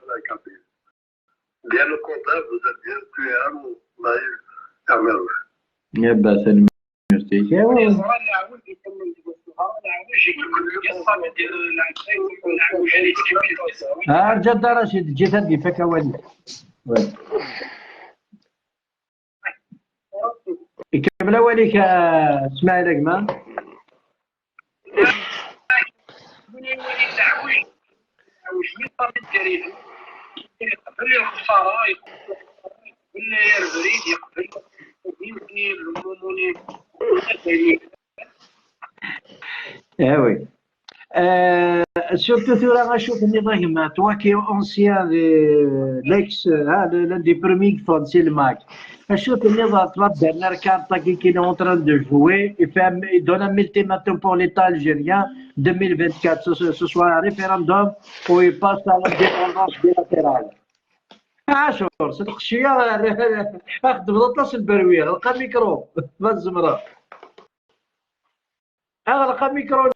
la Kabylie. Bien au contraire, vous êtes bien plus ou naïf Amerouche. يبا سلمتي. رجع رشيد جيت عندي فك ولي كمل وليك اسماعيل اكما يقبل الخساره، يقبل البريد، يقبل. Eh oui. Surtout ثورة غنشوف النظام toi qui es ancien de l'ex, l'un des premiers qui font le MAC. شوف النظام la dernière carte qui est en train de jouer, il fait, il donne un ultimatum pour l'État algérien 2024, ce soit un référendum ou il passe à l'indépendance bilatérale. عاشور صدق شويه اخدم 13 البرويه لقى ميكرو ما الزمره اغلق ميكرو.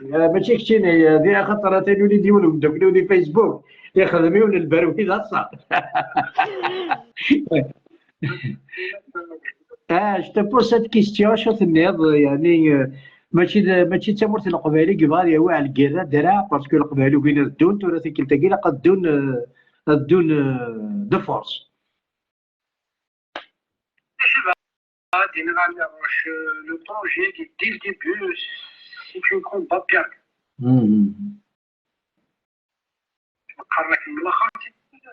ماشي كشيني هذه خاطر تاني ديولهم دوك ولي فيسبوك يخدمون البروي لا صح. Je te pose cette question. شو تنيض يعني ماشي تمرت القبائل كبار يا على الكيرة دراع parce que القبائل وين دون تورا تيكل قد دون de force. Le projet dès le début, c'est un combat perdu.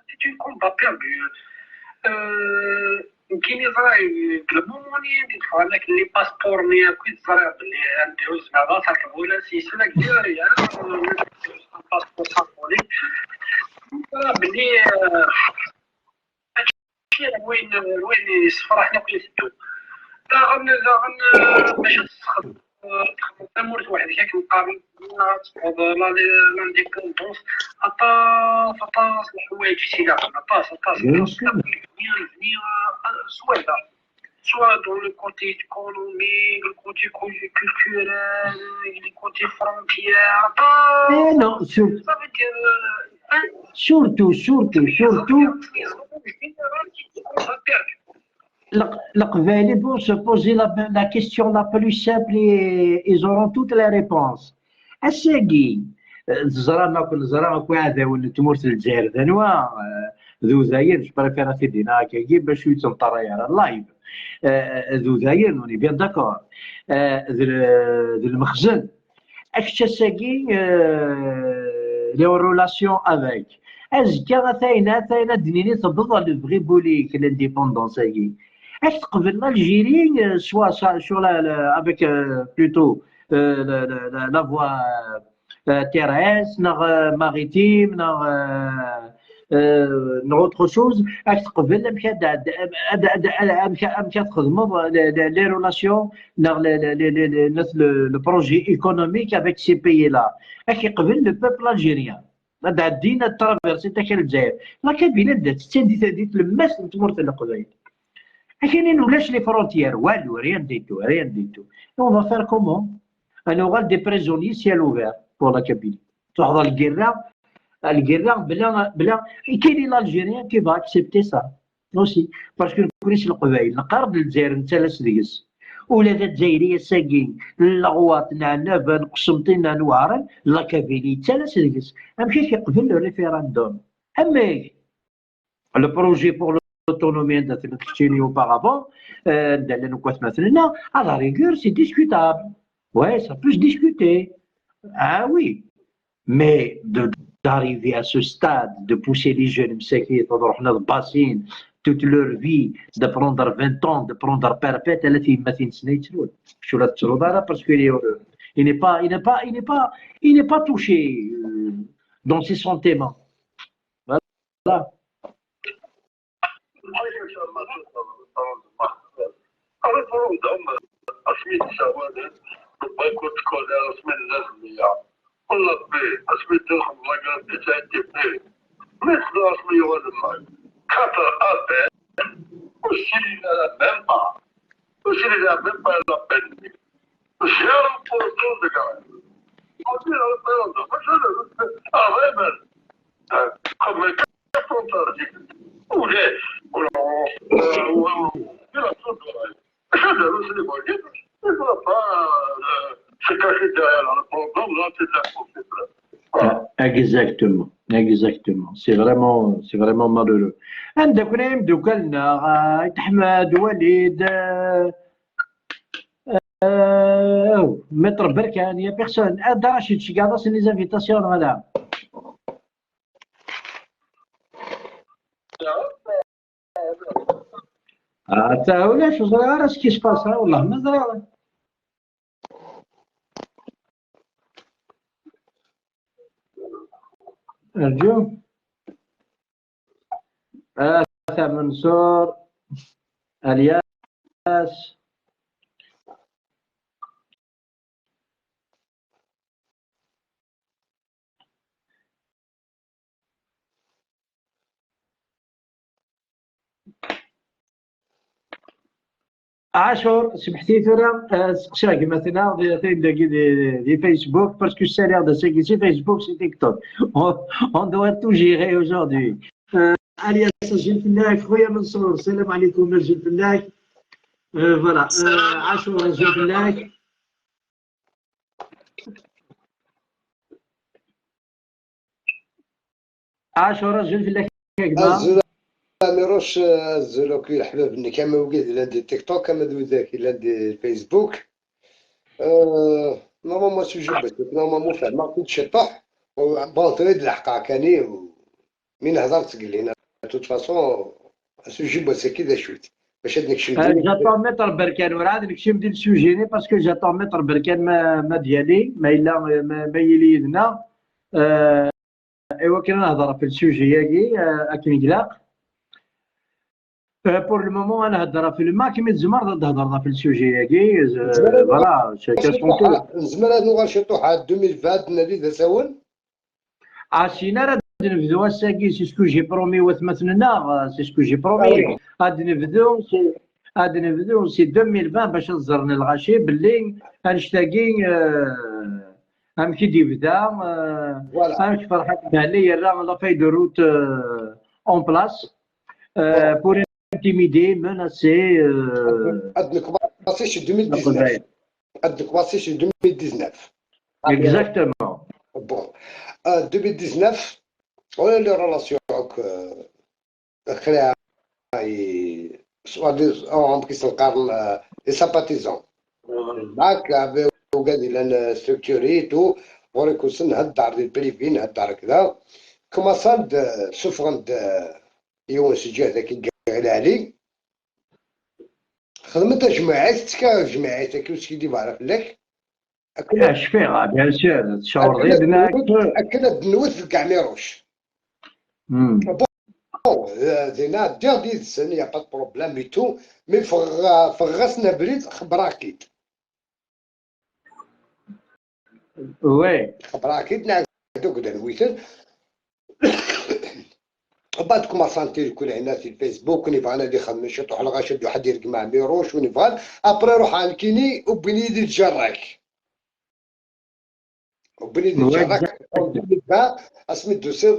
C'est un combat perdu. يمكن يزرع الموموني يدفع لك les passeports ني كي تزرع بلي عنده زعما تركب ولا سيسلا كبير يعني passeport symbolique بلي وين وين يصفرحنا كل يسدو لا غن باش تخدم تمرت واحد كاك مقابل تفرض l'indépendance عطاس عطاس الحوايج سيلا عطاس عطاس soit dans le côté économique, le côté culturel, le côté frontière. Non, surtout, surtout, surtout, القبائل vont se poser la question la plus simple et ils auront toutes les réponses. الساقي الزرا ناكل الزرا كو هذا ولا تمرت الجزائر ذنوا ذو زاين je préfère سيدنا كي باش يتنطر يا live ذو زاين on est bien d'accord ذو المخزن اكش الساقي les relations avec ازكا ثاينه ثاينه دنيني تبض le vrai بوليك l'indépendance هاكي اش تقبل l'Algérie soit sur avec plutôt la voie terrestre نغ maritime نغ autre chose اش تقبل امشى امشى تخدموا les relations نغ le projet économique avec ces pays-là اش يقبل le peuple algérien هذا عدينا traversée تاع الجزائر la Kabylie بدات تندي تدي تلمس تمرت القبائل كاينين ولاش les frontières والو rien du tout, rien du tout. On va faire comment? On aura des prisonniers ciel ouvert pour la Kabylie. تحضر الكيرة الكيرة بلا بلا كاين l'Algérien qui va accepter ça aussi parce que كونيس القبائل نقرب للجزائر نتلاس ديس ولا الجزائريه ساكين الغواط نعنابه نقسمطينا نوارن la Kabylie تلاس ديس امشي كيقبل le référendum. اما le projet pour l'autonomie d'Athénée auparavant, à la rigueur, c'est discutable. Ouais, ça peut se discuter. Ah oui. Mais d'arriver à ce stade, de pousser les jeunes, toute leur vie, de prendre 20 ans, de prendre perpète, elle est parce qu'il n'est pas, il n'est pas, il n'est pas, il n'est pas touché dans ses sentiments. Voilà. Ce n'est même pas la peine. 0% de carrière. Exactement, exactement. C'est vraiment malheureux. عندك نايم دوكلنا احمد وليد maître بركان y a personne. هذا رشيد شي كاع c'est les invitations هذا. تا ولاش صغير ce qui se passe والله ما صغير. أرجو منصور الياس عاشور سمحتي ثورة سقساك مثلا دي فيسبوك parce que ça a l'air de c'est فيسبوك c'est تيك توك on doit tout gérer aujourd'hui. الياس جيت لك خويا منصور السلام عليكم جيت لك voilà عاشور جيت لك عاشور جيت لك هكذا ميروش زلوكي الحباب اللي كما وقيد لا دي تيك توك كما ذاك لا دي فيسبوك normalement sujet باش normalement فهم كنت شطح bon تريد الحقا كاني من هضرت قال لنا toute façon sujet باش كي شويت باش نكشف j'attends maître بركان وراه نكشف ديال ال sujet parce que j'attends maître بركان ما ديالي ما الا ما يلي يدنا ايوا كنا نهضر في ال sujet ياكي اكن قلاق pour le moment انا هضر في الماك mais تزمر تهضر في ال sujet ياكي voilà نزمر نوغال شي طوحه 2020 نادي ذا ساون عشينا راه نبدو الساكي c'est ce que j'ai promis وثمثلنا c'est ce que j'ai promis غادي نبدو c'est غادي نبدو c'est 2020 باش نزرني الغاشي باللي انشتاكي امشي ديبدا امشي فرحات مهلي راه la feuille de route en place pour intimider, menacer. C'est 2019. C'est 2019. Exactement. Bon, 2019, on a les relations soit les sympathisants. معك وقال structuré tout وريكون نهدر ديال privé نهدر كذا كما صاد سفغند يونس سجاه ذاك علي خدمت جماعات تكا جماعات كي دي بعرف لك اش فيها bien sûr تشاور غير اكل دنوث كاع ميروش bon زينا دير دي سن y a pas problème et tout mais فغسنا بريد خبراكيد oui خبراكيد نعدو كدا نويتر بعد كما سانتي كل عندنا في الفيسبوك ونبغى اللي خمم شي طوح الغاشد واحد يرق مع ميروش ونبغى ابري روح عند كيني وبني يدير الجراك وبني يدير الجراك اسمي دوسير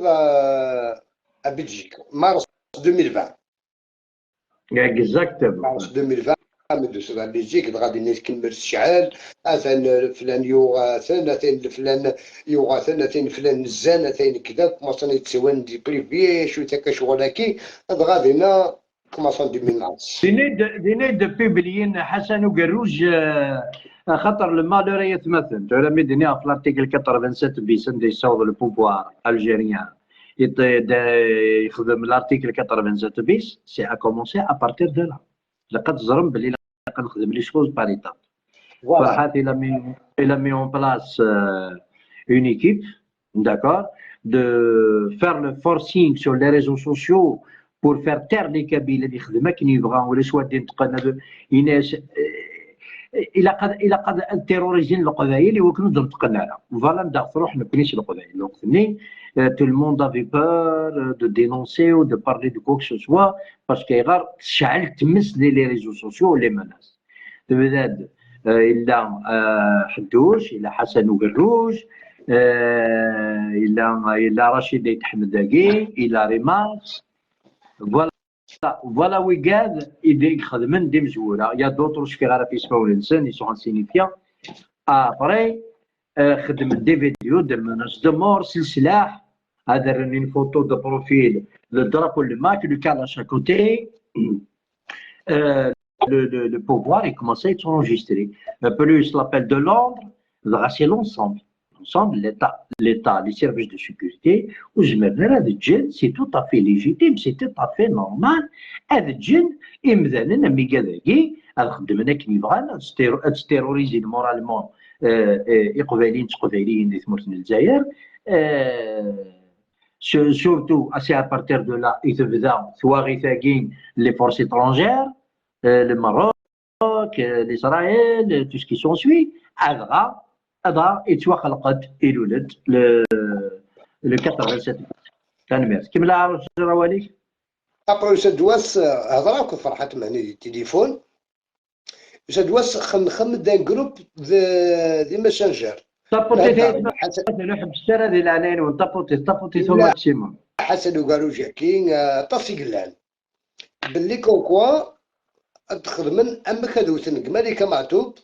بلجيك مارس 2020 exactement مارس 2020 دوسير بلجيك غادي نكمل الشعال اثن فلان يوغاثن اثن فلان يوغاثن اثن فلان نزان اثن كذا كما يتسوان دي بريفي شو تاك شغلاكي غادي نا كما دي ميناس ديني دو بوبليين حسن وقروج خاطر المالور يتمثل ترى ميدني في الارتيكل 87 بيس ندي يصوض le pouvoir algérien يخدم l'article 87 bis c'est à commencer à partir de là لقد زرم بلي نخدم les choses par étapes. Farhat, il a mis en place une équipe, d'accord, de faire le forcing sur les réseaux sociaux pour faire taire les Kabyles اللي يخدمها كي يبغى ولا شوا دين تقنا الناس الى قد terroriser القبائل وكنوا درت قناة voilà ندخل روح نكونيش القبائل الوقت tout le monde avait peur de dénoncer ou de parler de quoi que ce soit parce qu'il y a تشعل تمس les réseaux sociaux les menaces. تبداد الا حدوش الا حسن وقروج الا رشيد احمد داكي الا ريماس voilà voilà ويقاد يدي خدمن دي مزوره y a d'autres في غير في اسمه الانسان ils sont insignifiants. Après خدم des vidéos de menaces de mort, سلاح هذا une photo de profil, le drapeau, le MAK, le kalach à côté. Le pouvoir il commençait à être enregistré. Plus l'appel de Londres, c'est l'ensemble. L'ensemble, l'État, les services de sécurité, c'est tout à fait légitime, c'est tout à fait normal. هذا الجن إمذانا ميقاذاكي هذا خدمنا كني terroriser moralement إقباليين تقباليين اللي ثمرت الجزائر surtout c'est à partir de là يتبدا ثواغي les forces étrangères, le Maroc, l'Israël, tout ce qui s'ensuit. هذا هذا يتوخلقت يلولد le 87 تنمير كيما لا عرفت رواليك. Après سدواس هضره كنت فرحت معني التليفون سدواس خم d'un groupe de Messenger. tapoter نحب السنه ديال العنين ون tapoter tapoter au maximum. حسن وقالوا جاكين تصيقلان باللي comme quoi تخدمن اما كدوتن ملكه معتوب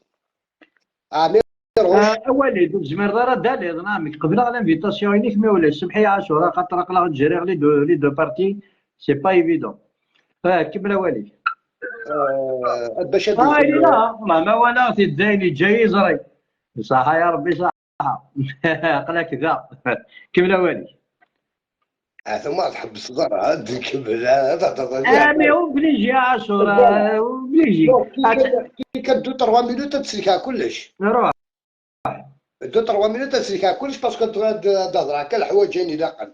عمير. اولي زمير دارا دالي نعم قبل l'invitation ينيك mais ولا سمحي عاشورا خاطر قلا تجري les deux parties, c'est pas évident. كمل وليد. باش لا والله ما ولا تديني جاي زري صح يا ربي صح قلا كذا كمل وليد. ثم تحب الصدر هاد كمل هذا. Mais obligé عاشورا obligé. كي كدو 3 minutes تسلكها كلش. روح. 2 3 minutes تسلكها كلش parce que تهضر هكا الحوايج يعني لاقل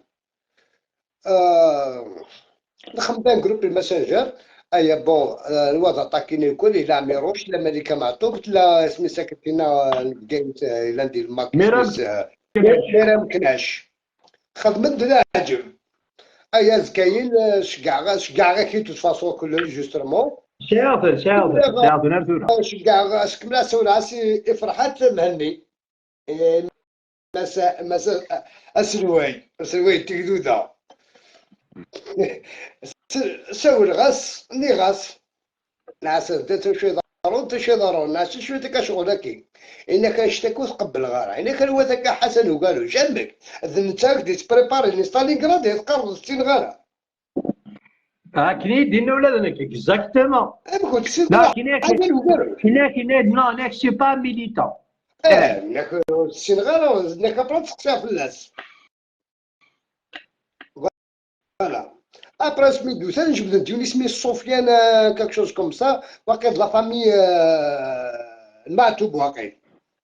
نخدم groupe ال Messenger ايا bon الوضع طاكيني الكل الى عميروش لا ملكه معطوب لا اسمي ساكتينا بداية الى ندير الماك ميرا مكناش خدمت عجب ايا زكاين شكاع شكاع كي toute façon كل justement. شاطر شاطر شاطر. شكاع كملا سولاسي افرحات مهني مسا مسا اسلواي اسلواي تكدودا سول غاس ني غاس نعس بدات شويه ضرون شي ضرون نعس شويه تاك شغل كي إن كان اشتكو تقبل غارة إن كان هو ذاك حسن وقالوا جنبك نتا دي تبريباري لي ستالينغراد يتقرض ستين غارة. اه كني دينا ولا ذاك exactement. ام كنت سير. لا كني كني كني non ناك c'est pas militant. اه ناك ستين غارة ناك برا تسقسيها في الناس voilà. Après سميتو ثاني جبد نتيوني سمي سفيان quelque chose comme ça واقيلا la famille المعتوب واقيل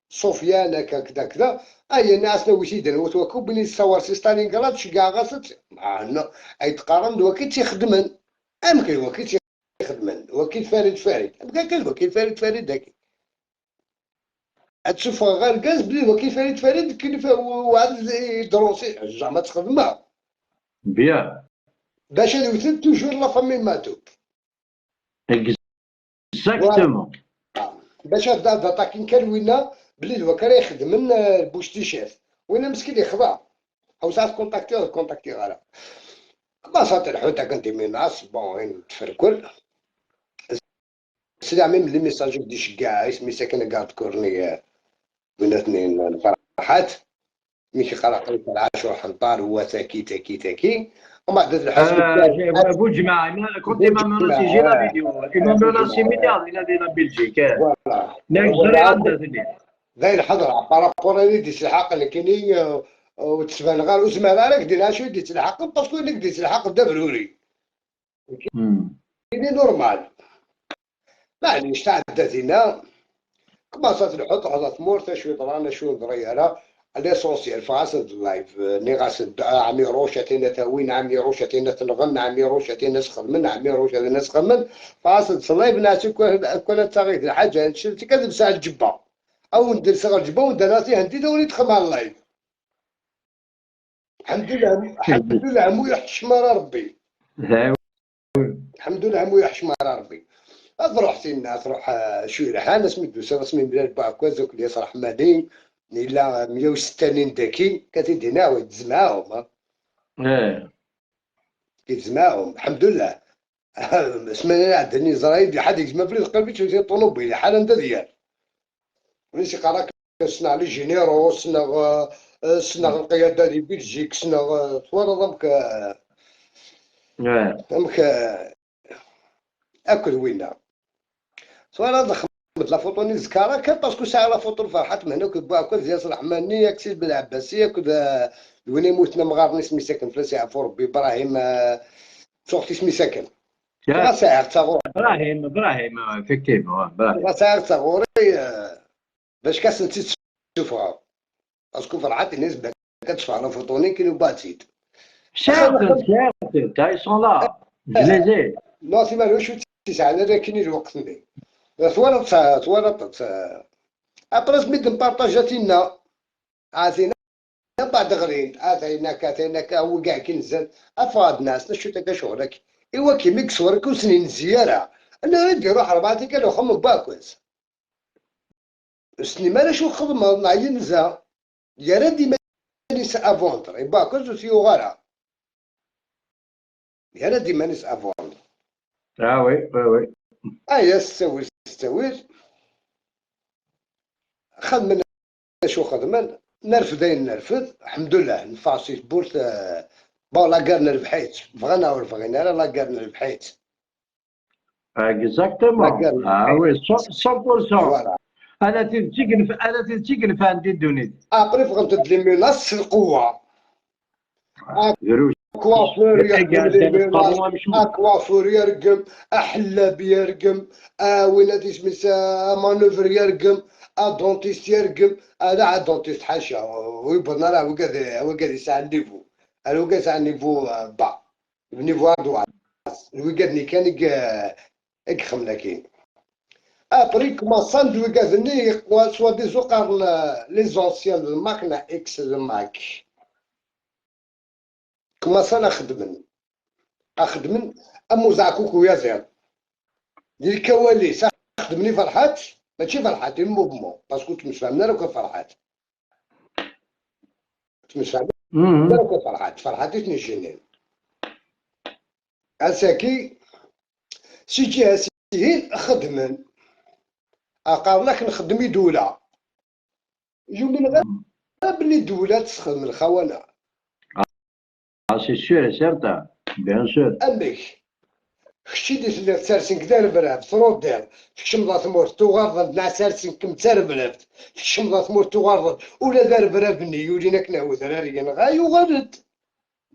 سفيان كذا كذا اي الناس لو سيدنا وتوكو بني تصور سي ستالينغراد شكاع غاست اي تقارن وكي تيخدمن ام كي وكي تيخدمن وكي فريد فريد كان وكي فريد فريد داك تشوف غير كاز بلي وكي فريد فريد كي وعاد يدروسي زعما تخدمها bien. باش يوثن toujours la famille معتوب. Exactement. باش هذا طاكين كان وينا بلي الوكالة يخدم من البوشتيشات وين مسكين يخضع او ساعات contacter contacter غير بساط الحوته كنت menaces bon تفركل سيدي même les messages دي شكاع اسمي ساكن garde كورني بين اثنين الفرحات مي كيقرا قريت العاشور حنطار هو تاكي تاكي تاكي ومن بعد الحسن. ابو جماعه كنت m'a menacé, j'ai la vidéo, il m'a menacé مليار الى دينا بلجيك. Voilà. ناك عندها. ذا الحضرة par rapport اللي ديت الحق اللي كاينين وتسبان غير وزمان راك دير شويه ديت الحق parce que انك ديت الحق بدا ضروري كاينين normal معليش تعدات هنا كما الحوت حضرت مورتا شويه ضرانا شويه ضريانه l'essentiel فاس ال live ني غاس عمي روش عطينا تاوين عمي روش عطينا تنغن عمي روش عطينا سخمن عمي روش عطينا سخمن فاس ال live ناس كل تغيث الحاجه كذب ساعه الجبه او ندير صغر الجبه وندير راسي هندي دوري تخدم على ال live الحمد لله الحمد لله عمو يحشم ربي الحمد لله عمو يحشم ربي. تروح سينا تروح شوي رحانة سميتو سمي بلاد بوعكاز وكل ياسر حمادي إلا 160 داكي كتدينا ويتزمعهم. ايه كيتزمعهم الحمد لله. سمعنا عندني زرايد حد يجمع في قلبي تشوف طوموبيل حالا انت ديال وليس قراك صنع لي جينيرو صنع القيادة دي بلجيك صنع ثوار ضمك ضمك اكل وينا ثوار ضخمت لا فوتو ني زكارا كان باسكو ساعة لا فوتو الفرحات من هنا كبا زياس الرحماني ياك بالعباسية كذا وين يموتنا مغارني سمي ساكن فلاسي عفو ربي ابراهيم سورتي سمي ساكن ساعة تاغوري ابراهيم effectivement ابراهيم ساعة تاغوري باش كاس انت تشوفها parce que فرحات الناس كتشوف على فوتوني كيلو باتيت certes certes ils sont là je les ai non سي مالوش تسعة لكن الوقت مي ثورة après سميت بارطاجاتينا عاثينا بعد غرين عاثينا كاثينا هو كاع كي نزل افراد ناس شو تاك شغلك ايوا كي ميكسور سنين الزيارة انا غادي نروح 4 كانوا خمم باكوز سني ما شو خدمة نعين نزا يا رادي مانيس افونتر باكوز وسيو غارة يا رادي مانيس افونتر. اه oui oui oui ايا ستوي خدمنا شو خدمنا نرفدين نرفد الحمد لله نفاسي بورت bon la guerre نربحيت بغينا ولا بغينا la guerre نربحيت. exactement اه oui 100%. انا تنتيق انا تنتيق عندي دونيت après فغنت les menaces القوة كوافور يرقم كوافور يرقم احلاب يرقم وين تسمى manœuvre يرقم dentiste يرقم لا dentiste حاشا ويبرنا راه وكاد يسعى niveau هو كاد يسعى niveau bas niveau droite وكاد كان يخمنا كاين après كوماسان دوكادني soi-disant قارن les anciens الماك نا ex الماك كوماسان اخدمن امو زعكوك ويا زير ديال الكواليس خدمني فرحات ماشي فرحات ال mouvement parce que تمشي راه فرحات تمشي راه فرحات فرحات تنجنين اساكي سي جهة سيهين خدمن اقار لك نخدمي دولة يوم من غير بلي الدولة تستخدم الخونة. c'est sûr certain bien sûr. امك خشي دي اللي تسارسن كدا ربراب ترودير تكشم ذات مور تغرض مع سارسن كم تربراب تكشم ذات مور تغرض ولا دار برابني يولينا كناو ذراري غا يغرد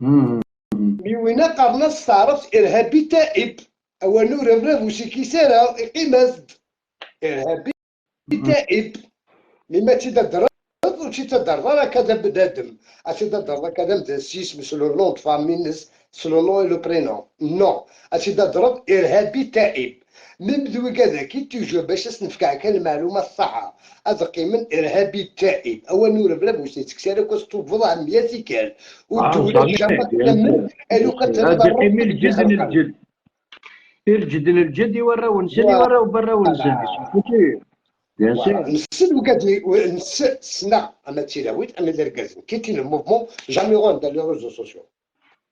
مي وين قرنا استعرفت ارهابي تائب او نور ربراب وسيكي سارة قيمة ارهابي تائب مما تيدرب وشي تدرب راه كذا بنادم اتي تدرب كذا مدسيس مثل nom famille c'est le nom le prénom non اتي تضرب ارهابي تائب من بدو كذا كي toujours باش تنفكع كان المعلومة الصحة ادقي من ارهابي تائب او نور بلا واش تكسر كوستو فضع 100 تيكال والدولة جامعه تكمل الو كتضرب من الجد للجد الجد للجد يوراو نسل يوراو برا ونسل bien sûr نسل وكاد نسنا اما تيلاويت اما الركاز كيتي ال mouvement jamais غون les réseaux sociaux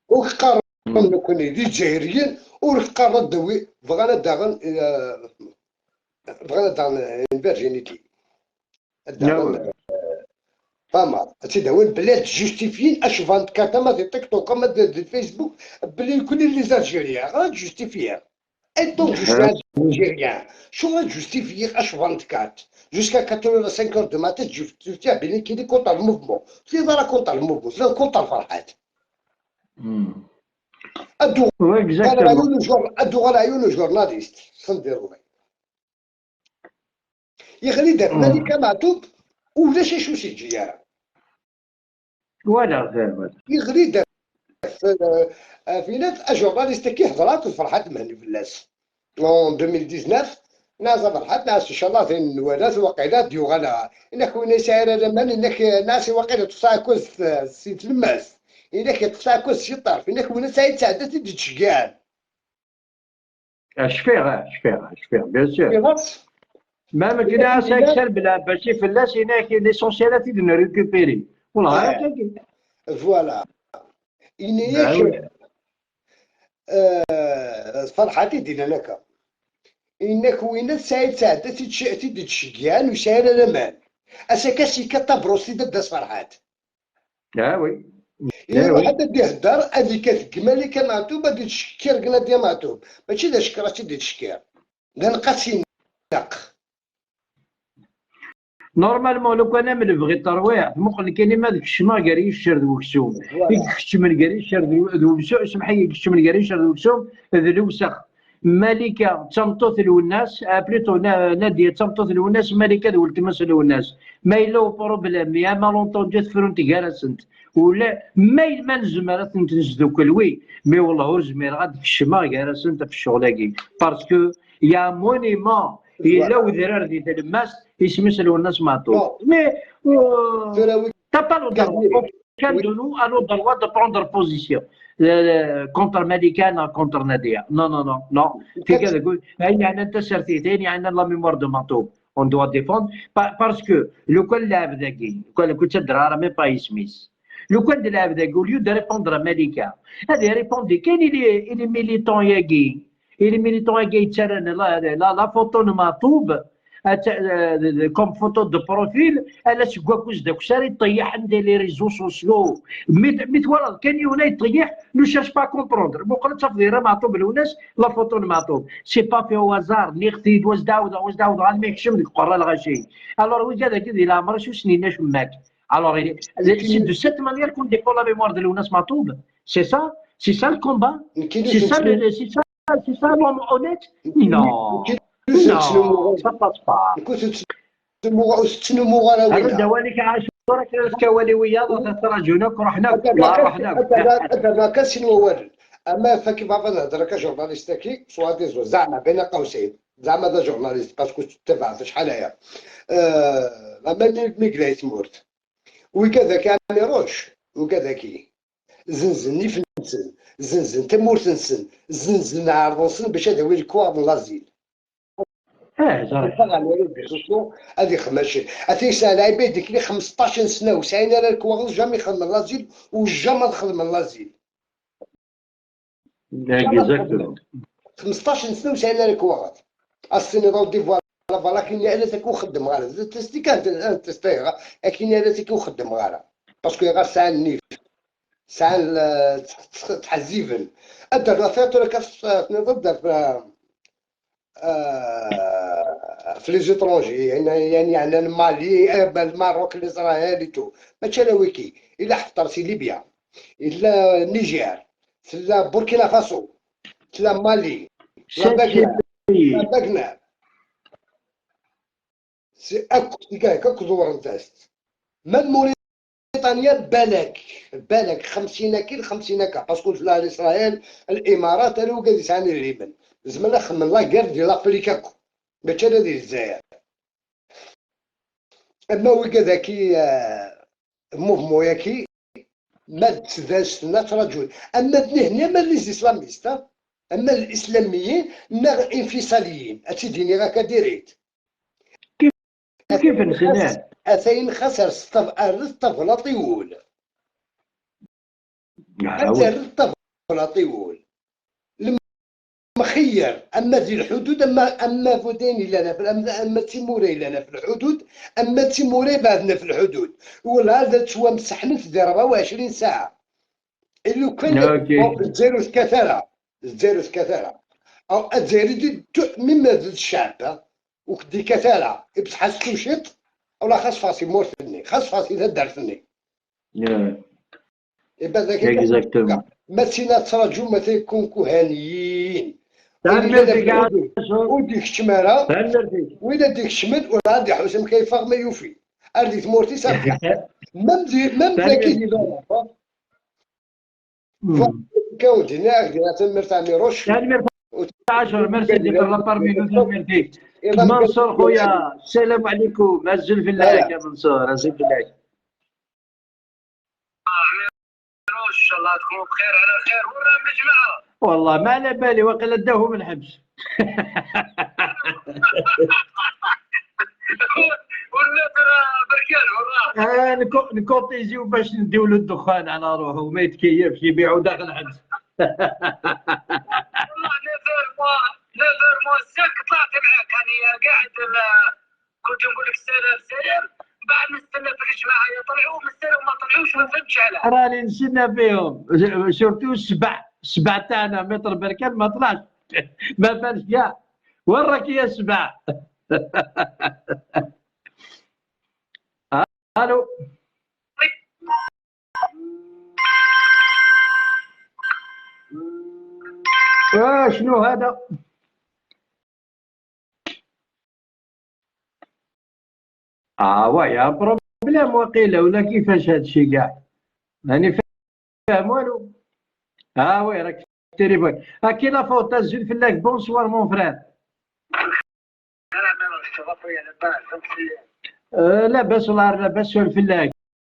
وقارن نكون لي الجزائريين ورقارن دوي بغانا داغن بغانا داغن virginité داغن فما تيداوين بلاد justifier H24 ما دي تيك توك ما دي فيسبوك بلي كل les Algériens غا justifier et donc je suis algérien شو غا justifier H24 jusqu'à 4 5 du matin justifier بلي كي contre ال mouvement سي راه contre ال mouvement سي contre الفرحات ادو ادو غير عيون journaliste صندير يغلي دار ملكه معتوب ولا شي شو سي جيارة ولا غير يغلي دار في ناس journaliste كي هضرات فرحات مهني فلاس en 2019 ناس فرحات ناس ان شاء الله ثين الولاد وقيلا ديوغالا انك وين ساير لمن انك ناس وقيلا تصا كوز سيت الماس انك تصا كوز شي طرف انك وين ساير تعدى تشكال شفيغ شفيغ شفيغ bien sûr. ما كنا ساكسر بلا باشي فلاس هناك l'essentiel تيد ن récupérer والله. voilà إنياك فرحاتي دينا لك إنك وين سعيد سعد تيد تشجيان وسعيد الأمان أساكاسي كتبروسي داس فرحات. ah oui. إلا واحد يهدر هذيك الكمالي معتوب غادي تشكر قنا ديال معتوب ماشي دا شكرا تيدي تشكير نقاسي نق normalement لو كان من بغي ترويح مقل كاين ما داك الشما كاري يشر وكسوم يكشم كاري يشر وكسوم سمحي يكشم كاري يشر وكسوم ذا الوسخ ملكه تمطوط الوناس plutôt ناديه تمطوط الوناس ملكه ولتمس الوناس ما يلو problème يا malentendu تفرون تكارسنت ولا ما نزمر تنزدو كلوي mais والله زمير غاد الشما كارسنت في الشغل parce que y a monument إلا وذرار دي تلماس يسمس الوناس معطوب mais t'as pas le droit, aucun de nous a le droit de prendre position contre ماليكان contre ناديه. non non non non في كذا يقول هي عندنا انت سرتيتين عندنا la mémoire de معطوب on doit défendre parce que لو كان لعب ذاكي لو كنت تدرى même pas يسميس لو كان لعب ذاك au lieu de répondre ماليكا هذه répondre كاين les militants ياكي les militants ياكي يتسرن la la photo معطوب comme photo de profil الا سكواكوز داك ساري يطيح عندي les réseaux sociaux mais voilà كان يونا يطيح ne cherche pas comprendre بوقرا تفضيره معطوب الوناس la photo معطوب c'est pas fait au hasard نيختي واش داود واش داود غادي ما يحشم ديك قرا الغاشي alors وين هذاك ديال العمر شو سنين شماك alors c'est de cette manière qu'on défend la mémoire de لوناس معطوب c'est ça c'est ça le combat c'est ça c'est ça c'est ça l'homme honnête. non non, ça passe pas. هذا دوالك عاشورك كوالي ويا تراجونك رحنا رحنا ما كان والو. اما فكيف نهضر ك journaliste كي soi-disant زعما بين قوسين زعما دا journaliste parce que تبع شحال هي اما ميكلايت مورت وكذا كاميروش وكذا كي زنزني في نسن زنزن تمورت نسن زنزن عرض باش هذا هو الكوار l'asile. هذه خماشي هذه سنة عباد ديك لي 15 سنة وسعينا على الكواغ jamais خدم l'asile و jamais دخل من l'asile 15 سنة وسعينا على الكواغ السيني دي voilà voilà كاين على تكون خدم غير تستي كانت تستي كاين على تكون خدم غير parce que غير ساعة النيف ساعة تحزيفن ادر لا فاتورة كاف نضد في les étrangers يعني عندنا المالي الماروك الاسرائيل tout ماشي انا ويكي الا حفتر c'est ليبيا الا النيجر لا بوركينا فاسو لا مالي لا باغنر لا باغنر c'est اك دور نتاست من موريتانيا بالك بالك 50 كيل 50 كا parce que لا اسرائيل الامارات انا وكاد يسعني اليمن زعما خمن la guerre ديال l'Afrique ماشي انا ديال الجزائر. اما وكذا كي mouvement ياكي ما تسداش رجل اما هنا ما les islamistes اما الاسلاميين ما انفصاليين اتيديني غا كديريت كيف نسينا اثين خسر الطفل طيول مخير اما ذي الحدود اما فودين الا في اما تيموري الا في الحدود اما تيموري بعدنا في الحدود ولا هذا تسوى مسحنا في 24 ساعة لو كان الجزائر كثرة الجزائر كثرة او الجزائر مما الشعب وكدي كثرة بصح شيط ولا خاص فاسي مورتني خاص فاسي تدرتني يبقى ذاك ما تسينا تراجو ما تيكون كهانيين وديك الشمارة وإلا ديك الشمل ولا عندي حسام كيف ما يوفي أردي تمورتي صافي مم ذاكي كاودي ناك تمر تاع ميروش 10 ميرسي دي بار مينوت منصور خويا السلام عليكم عزل في الله يا منصور عزل في الله ان شاء الله تكونوا بخير على خير وراهم الجماعة. والله ما على بالي، وقيلا داوه من الحبس. والناس بركان والله. نكوتيزيو باش نديو له الدخان على روحه وما يتكيفش، يبيعو داخل الحبس. والله neuf heures moins 5 طلعت معاك، راني قاعد كنت نقول لك السلام سلام، بعد نستنى في الجماعة يطلعوا، مازالوا ما طلعوش، ما فهمتش علاه. راني نستنى فيهم، surtout السبع، السبع تاعنا maître بركان ما طلعش، ما بانش كاع. وين راك يا السبع؟ الو. شنو هذا؟ oui problème وقيله ولا كيفاش هذا الشيء كاع؟ ماني فاهم والو. Oui راك في التليفون. كي la faute الزول فلاك. Bonsoir mon frère. لاباس والله لاباس الفلاك.